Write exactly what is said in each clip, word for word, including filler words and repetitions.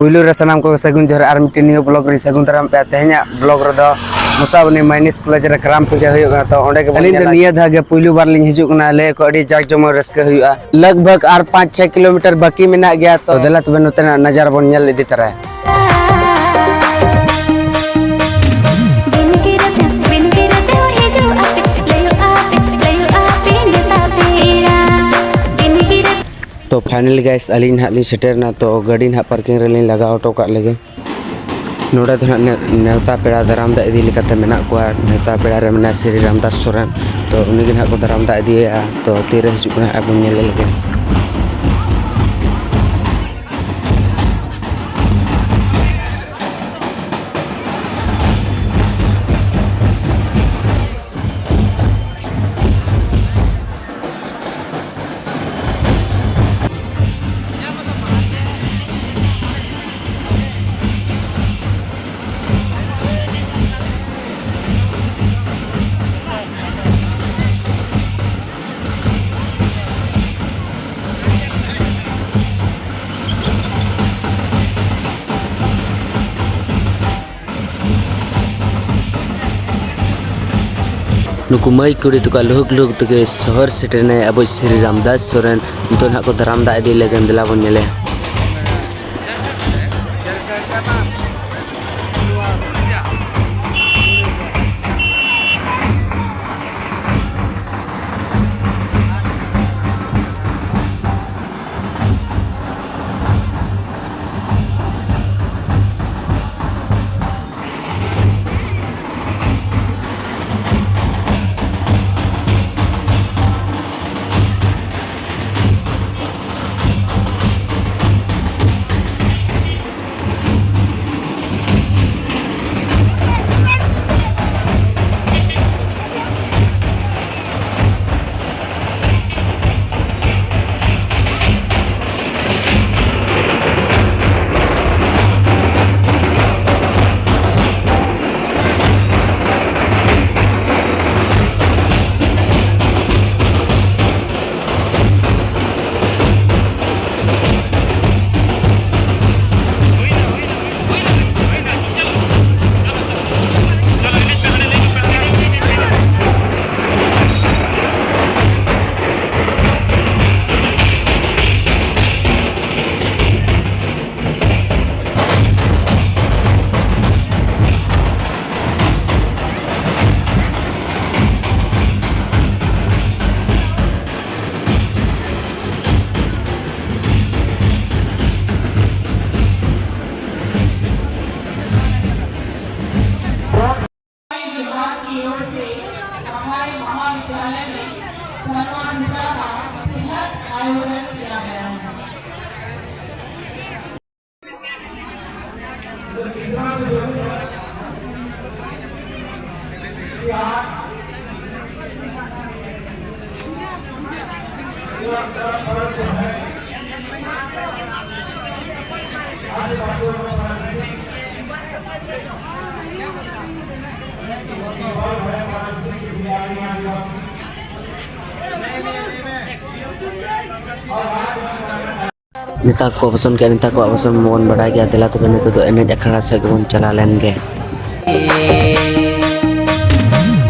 ᱯᱩᱭᱞᱩ ᱨᱮ ᱥᱟᱱᱟᱢ ᱠᱚ ᱥᱟᱹᱜᱩᱱ ᱡᱚᱦᱟᱨ ᱟᱨ ᱢᱤᱫᱴᱮᱱ ᱱᱤᱭᱩ ᱵᱞᱚᱜ ᱨᱤᱧ ᱥᱟᱹᱜᱩᱱ ᱫᱟᱨᱟᱢ ᱯᱮᱭᱟ᱾ ᱛᱮᱦᱮᱧᱟᱜ ᱵᱞᱚᱜ ᱨᱮᱫᱚ ᱢᱚᱥᱟᱵᱚᱱᱤ ᱢᱟᱭᱱᱤᱥ ᱠᱚᱞᱮᱡᱽ ᱨᱮ ᱠᱟᱨᱟᱢ ᱯᱩᱡᱟᱹ ᱦᱩᱭᱩᱜ ᱠᱟᱱᱟ, ᱛᱚ ᱚᱸᱰᱮ ᱜᱮᱵᱚᱱ ᱟᱹᱞᱤᱧ ᱫᱚ ᱧᱮᱞᱟ᱾ ᱱᱤᱭᱟᱹ ᱫᱷᱟᱣ ᱜᱮ ᱯᱩᱭᱞᱩ ᱵᱟᱨ ᱞᱤᱧ ᱦᱤᱡᱩᱜ ᱠᱟᱱᱟ, ᱞᱟᱹᱭ ᱟᱠᱚ ᱟᱹᱰᱤ ᱡᱟᱠ ᱡᱚᱢᱚᱠ ᱨᱟᱹᱥᱠᱟᱹ ᱦᱩᱭᱩᱜᱼᱟ᱾ ᱞᱟᱜᱽ ᱵᱷᱟᱜᱽ ᱟᱨ ᱯᱟᱸᱪ ᱪᱷᱚᱭ ᱠᱤᱞᱳᱢᱤᱴᱟᱨ ᱵᱟᱹᱠᱤ ᱢᱮᱱᱟᱜ ᱜᱮᱭᱟ, ᱛᱚ ᱫᱮᱞᱟ ᱛᱚᱵᱮ ᱱᱚᱛᱮᱱᱟᱜ ᱱᱟᱡᱟᱨᱟ ᱵᱚᱱ ᱧᱮᱞ ᱤᱫᱤ ᱛᱟᱨᱟᱭᱟ᱾ ᱛᱚ finally guys, ᱟᱹᱞᱤᱧ ᱱᱟᱦᱟᱜ ᱞᱤᱧ ᱥᱮᱴᱮᱨ ᱮᱱᱟ᱾ ᱛᱚ ᱜᱟᱹᱰᱤ ᱱᱟᱦᱟᱜ parking ᱨᱮᱞᱤᱧ ᱞᱟᱜᱟᱣ ᱦᱚᱴᱚ ᱠᱟᱜ ᱞᱮᱜᱮ᱾ ᱱᱚᱰᱮ ᱫᱚ ᱱᱟᱦᱟᱜ ᱱᱮ-, ᱱᱮᱣᱛᱟ ᱯᱮᱲᱟ ᱫᱟᱨᱟᱢ ᱫᱟᱜ ᱤᱫᱤ ᱞᱮᱠᱟᱛᱮ ᱢᱮᱱᱟᱜ ᱠᱚᱣᱟ᱾ ᱱᱮᱣᱛᱟ ᱯᱮᱲᱟ ᱨᱮ ᱢᱮᱱᱟᱭᱟ ᱥᱨᱤ ᱨᱟᱢᱫᱟᱥ ᱥᱚᱨᱮᱱ᱾ ᱛᱚ ᱩᱱᱤ ᱜᱮ ᱱᱟᱦᱟᱜ ᱠᱚ ᱫᱟᱨᱟᱢ ᱫᱟᱜ ᱤᱫᱤᱭᱮᱭᱟ᱾ ᱛᱚ ᱛᱤᱨᱮ ᱦᱤᱡᱩᱜ ᱠᱟᱱᱟ ᱟᱵᱚ ᱧᱮᱞ ᱞᱮᱜᱮ᱾ ᱱᱩᱠᱩ ᱢᱟᱹᱭ ᱠᱩᱲᱤ ᱛᱟᱠᱚᱣᱟᱜ ᱞᱩᱦᱩᱠ ᱞᱩᱦᱩᱠ ᱛᱮᱜᱮ ᱥᱚᱦᱚᱨ ᱥᱮᱴᱮᱨ ᱮᱱᱟᱭ ᱟᱵᱚ ᱥᱨᱤ ᱨᱟᱢᱫᱟᱥ ᱥᱚᱨᱮᱱ᱾ ᱱᱤᱛᱚᱜ ᱱᱟᱦᱟᱜ ᱠᱚ ᱫᱟᱨᱟᱢ ᱫᱟᱜ ᱤᱫᱤ ᱞᱟᱹᱜᱤᱫ, ᱫᱮᱞᱟ ᱵᱚᱱ ᱧᱮᱞᱮᱭᱟ᱾ ᱱᱮᱛᱟ ᱠᱚ ᱯᱚᱥᱚᱱ ᱠᱮᱫᱼᱟ, ᱱᱮᱛᱟ ᱠᱚᱣᱟᱜ ᱯᱚᱥᱚᱱ ᱢᱟᱵᱚᱱ ᱵᱟᱰᱟᱭ ᱜᱮᱭᱟ᱾ ᱫᱮᱞᱟ ᱛᱚᱵᱮ ᱱᱤᱛᱚᱜ ᱫᱚ ᱮᱱᱮᱡ ᱟᱠᱷᱲᱟ ᱥᱮᱫ ᱜᱮᱵᱚᱱ ᱪᱟᱞᱟᱣ ᱞᱮᱱ ᱜᱮ᱾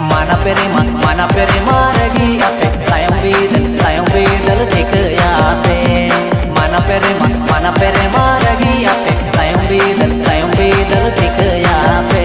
ᱢᱟᱱᱟ ᱯᱮᱨᱮᱢᱟ, ᱢᱟᱱᱟ ᱯᱮᱨᱮᱢᱟ ᱨᱟᱹᱜᱤ ᱟᱯᱮ, ᱛᱟᱭᱚᱢ ᱵᱤᱫᱟᱹᱞ, ᱛᱟᱭᱚᱢ ᱵᱤᱫᱟᱹᱞ ᱴᱷᱤᱠᱟᱹᱭᱟ ᱯᱮ᱾ ᱢᱟᱱᱟ ᱯᱮᱨᱮᱢᱟ, ᱢᱟᱱᱟ ᱯᱮᱨᱮᱢᱟ ᱨᱟᱹᱜᱤ ᱟᱯᱮ, ᱛᱟᱭᱚᱢ ᱵᱤᱫᱟᱹᱞ, ᱛᱟᱭᱚᱢ ᱵᱤᱫᱟᱹᱞ ᱴᱷᱤᱠᱟᱹᱭᱟ ᱯᱮ᱾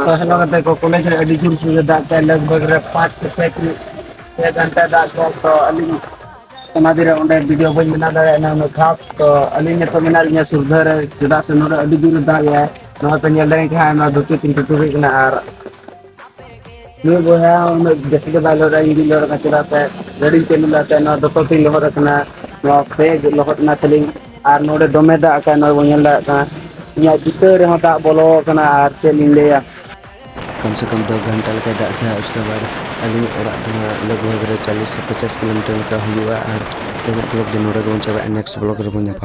ᱛᱚ, ᱦᱮᱞᱳ ᱜᱟᱛᱮ ᱠᱚ, ᱠᱚᱞᱮᱡᱽ ᱨᱮ ᱟᱹᱰᱤ ᱡᱳᱨ ᱥᱳᱨ ᱮ ᱫᱟᱜ ᱠᱮᱫᱟ, ᱞᱟᱜᱽ ᱵᱷᱟᱜᱽ ᱨᱮ ᱯᱟᱸᱪ ᱥᱮ ᱪᱷᱚᱭ ᱯᱮ ᱜᱷᱚᱱᱴᱟ ᱫᱟᱜ ᱠᱮᱫᱟ᱾ ᱛᱚ, ᱟᱹᱞᱤᱧ ᱚᱱᱟ ᱫᱤᱱ ᱨᱮ ᱚᱸᱰᱮ ᱵᱷᱤᱰᱤᱭᱳ ᱵᱟᱹᱧ ᱵᱮᱱᱟᱣ ᱫᱟᱲᱮᱭᱟᱜᱼᱟ ᱩᱱᱟᱹᱜ ᱠᱷᱟᱥ᱾ ᱛᱚ, ᱟᱹᱞᱤᱧ ᱱᱤᱛᱚᱜ ᱢᱮᱱᱟᱜ ᱞᱤᱧᱟ ᱥᱩᱨᱫᱷᱟᱹ ᱨᱮ, ᱪᱮᱫᱟᱜ ᱥᱮ ᱱᱚᱰᱮ ᱟᱹᱰᱤ ᱡᱳᱨ ᱮ ᱫᱟᱜ ᱮᱫᱟᱭ᱾ ᱱᱚᱣᱟ ᱯᱮ ᱧᱮᱞ ᱫᱟᱲᱮᱭᱟᱜ ᱠᱷᱟᱱ, ᱱᱚᱣᱟ ᱫᱷᱩᱛᱤ ᱛᱤᱧ ᱴᱩᱴᱩᱨ ᱠᱟᱱᱟ᱾ ᱟᱨ ᱱᱩᱭ ᱵᱚᱭᱦᱟ ᱩᱱᱟᱹᱜ ᱡᱟᱹᱥᱛᱤ ᱫᱚ ᱵᱟᱭ ᱞᱚᱦᱚᱫᱟ, ᱤᱧ ᱜᱤᱧ ᱞᱚᱦᱚᱫ ᱟᱠᱟᱱᱟ, ᱪᱮᱫᱟᱜ ᱥᱮ ᱜᱟᱹᱰᱤᱧ ᱪᱟᱹᱞᱩ ᱞᱮᱫ ᱛᱮ ᱱᱚᱣᱟ ᱫᱚᱛᱚ ᱛᱤᱧ ᱞᱚᱦᱚᱫ ᱟᱠᱟᱱᱟ, ᱱᱚᱣᱟ ᱯᱮᱡᱽ ᱞᱚᱦᱚᱫ ᱮᱱᱟ ᱛᱟᱹᱞᱤᱧ᱾ ᱟᱨ ᱱᱚᱰᱮ ᱫᱚᱢᱮ ᱫᱟᱜ ᱟᱠᱟᱱ, ᱱᱚᱜᱼᱚᱭ ᱵᱚᱱ ᱧᱮᱞ ᱫᱟᱲᱮᱭᱟᱜ ᱠᱟᱱᱟ, ᱤᱧᱟᱹᱜ ᱡᱩᱛᱟᱹ ᱨᱮᱦᱚᱸ ᱫᱟᱜ ᱵᱚᱞᱚ ᱟᱠᱟᱱᱟ᱾ ᱟᱨ ᱪᱮᱫ ᱞᱤᱧ ᱞᱟᱹᱭᱟ, ᱠᱚᱢ ᱥᱮ ᱠᱚᱢ ᱫᱩ ᱜᱷᱚᱱᱴᱟ ᱞᱮᱠᱟᱭ ᱫᱟᱜ ᱠᱮᱫᱟ᱾ ᱩᱥᱠᱮ ᱵᱟᱫ ᱟᱹᱞᱤᱧ ᱚᱲᱟᱜ ᱫᱚ ᱱᱟᱦᱟᱜ ᱞᱟᱜᱽ ᱵᱷᱟᱜᱽ ᱨᱮ ᱪᱚᱞᱞᱤᱥ ᱥᱮ ᱯᱚᱪᱟᱥ ᱠᱤᱞᱳᱢᱤᱴᱟᱨ ᱞᱮᱠᱟ ᱦᱩᱭᱩᱜᱼᱟ᱾ ᱟᱨ ᱛᱮᱦᱮᱧᱟᱜ ᱵᱞᱚᱜ ᱫᱚ ᱱᱚᱰᱮ ᱜᱮᱵᱚᱱ ᱪᱟᱵᱟᱭᱟ᱾ ᱱᱮᱠᱥᱴ ᱵᱞᱚᱜ ᱨᱮᱵᱚᱱ ᱧᱟᱯᱟᱢᱟ᱾